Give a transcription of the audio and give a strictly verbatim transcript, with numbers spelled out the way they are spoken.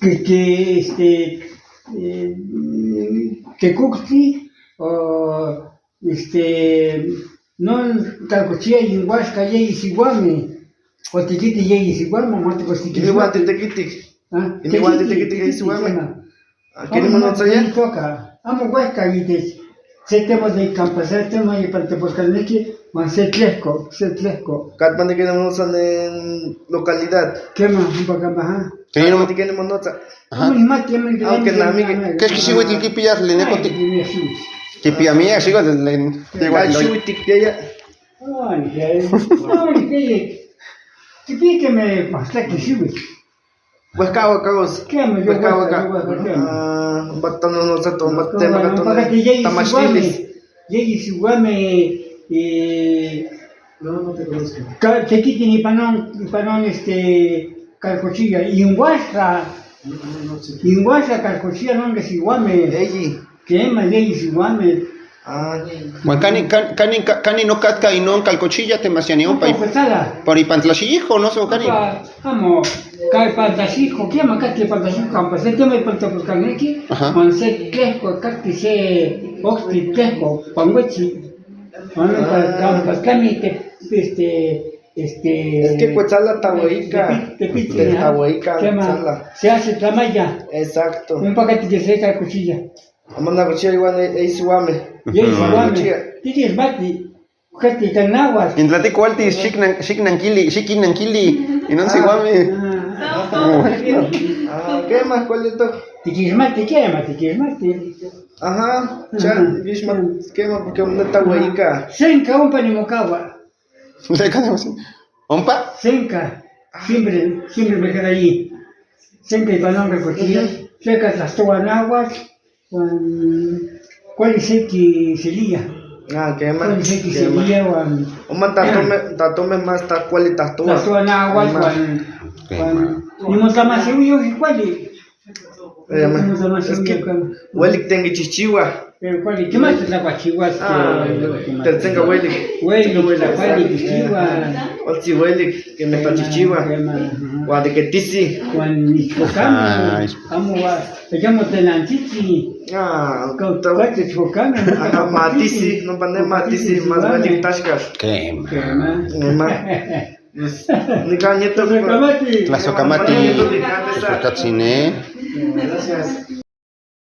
ke, ke, este, eh, ke kuktsi, o, este, no, Kalkochiya, Yingwashka, yeyisiwame, o Tikiti, yeyisiwame, mati ko Tikiti. Ini wati Tikiti? Ah, ini wati Tikiti, Tikiti, yeyisiwame. Kema. Ah, keni mo notsa ya? Toka. Amo washka yites. Se tema de campo, se tema de Pentecostal niki, man se tlehko, se tlehko. Kat mande keni mo notsa ne localidad. Kema, un poco más, ha. Keni mo, keni mo notsa. Ajá. Amo ni más tema de. Ah, ok, na mi ke. Ke kishi witi ki piyas le ne koti. Ki piya mi ya shigo le. Igual shigo tik ya. Ay, ay, ay, ay. Ki pi ke me pasa kishi witi. Waka, waka, waka. Kema, yo, waka, waka, waka, waka, kema. Ah, batano no sato, batema, batano. Tamashtilis. Yeyisiwame, eh, no, no te conozco. Ka, te kitini panon, panon, este, Kalkochiya, Yingwashka. No, no, no, sí. Yingwashka Kalkochiya, no, que si wame. Eyi. Kema, yeyisiwame. Ah. Bueno, kani, kan-, kani, ka-, kani no katka y no Kalkochiya te masiani ompa. Ompa, pues, ala. Por y pantlashi hijo, no sé, kani. Ompa, amo, ka pantlashi hijo, kema katki pantlashi hijo, kampa, se tema y pantlashi hijo, kaneki, ajá, man se tlehko, katki se, okti tlehko, pangwechi. Man, ah, pa, kampa, kami te, este, este, es que Kuetsala ta Weyika. Te pi-, te pi-, te Weyika, kema, Kuetsala. Se hace tramaya. Exacto. Un pakati que se Kalkochiya. Amana kuchia iwan e, e isiwame. Ye isiwame. Kuchia. Tiki mati. Kati kanawas. Intlati kual ti shiknan, shiknan kili, shikinan kili. Y no siwame. Ah, ah. Ah, ¿qué más? ¿Cuál de todo? Tiki mati, ¿qué más? Tiki mati. Ajá. Cha, ¿qué más? ¿Qué más? Porque no está hueca. Senka, ompa ni mokawa. ¿Ompa? Senka. Siempre, siempre me queda allí. Senka y panonga kuchia. Ujú. Senka las todas aguas. Wan, kuali se ki seliya? Ah, kema, kuali se ki seliya, wan. Oma tatome, tatome mas ta kuali tatoa. Tatoa na wan, wan. Kema. Ni mo tama se uyo ki kuali. Kema. Ni mo tama se uyo ki kuali. Welik tengi chichiwa. Eh, kuali, kema se ta kwa chiwa, ah, kema. Tertenga welik. Welik, kuali chichiwa. Oti welik, kema ta chichiwa. Kema, mhm. Wa de ke tisi. Wan ni chokami. Ah, amo wa. Ella mo tenantiti. Ah, ka, ta-, ka te chokami. Ajá, matisi, no pane matisi, mas welik tashkas. Kema. Kema. Kema. Ni ka nieto. Klasokamati. Klasokamati. Gracias.